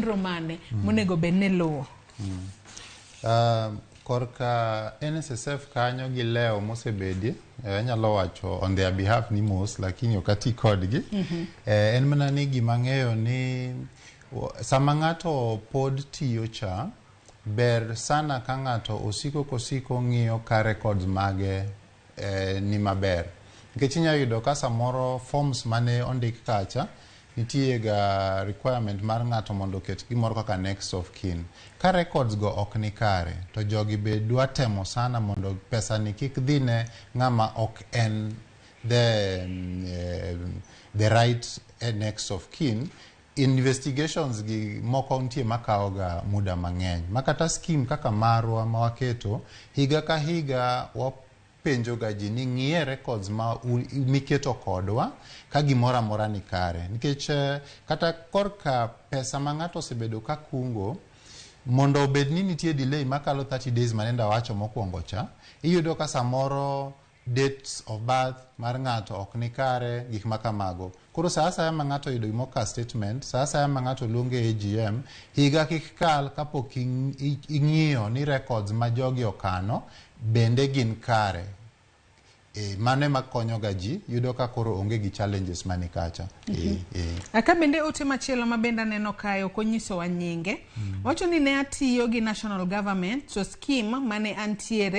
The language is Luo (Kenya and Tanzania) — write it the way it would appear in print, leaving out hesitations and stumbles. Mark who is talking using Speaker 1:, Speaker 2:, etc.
Speaker 1: chenro mane monego bed ni luwo?
Speaker 2: Korka NSSF kanyo gi leo mosebedie, anyalo wacho on their behalf ni mos, lakini ok ati kodgi. En mana ni gima ang'eyo ni sama ng'ato pod tiyo cha, ber sana ka ng'ato osiko kosiko ng'iyo ka records mage ni maber. Nikech inyalo yudo ka samoro forms mane ondik kacha nitie ga requirement mar ng'ato mondo oket gimoro kaka next of kin. Ka records go ok ni kare, to jogi be dwa temo sana mondo pesa ni kik dhi ne ng'ama ok en the right next of kin. Investigations gi moko nitie makawo ga muda mang'eny. Ma kata scheme kaka marwa ma waketo, higa ka higa wapenjo ga ji ni ng'iye records ma miketo kodwa ka gimoro amora ni kare. Nikech kata korka pesa ma ng'ato osebedo ka kungo, mondo obed ni nitie delay makalo 30 days manende awacho mokwongo cha, iyudo ka samoro dates of birth mar ng'ato ok ni kare, gik ma kamago. Koro sa asaya ma ng'ato oyudo gimoro ka statement, sa asaya ma ng'ato luonge e AGM, higa kik kal kapok ing'iyo ni records ma jogi okano bende gin kare. Mano ema konyo ga ji yudo ka koro onge gi challenges mani kacha.
Speaker 1: Aka bende ote machielo ma bende aneno kae ok onyisowa nyinge. Wacho ni ne atiyo gi national government to scheme mane antiere.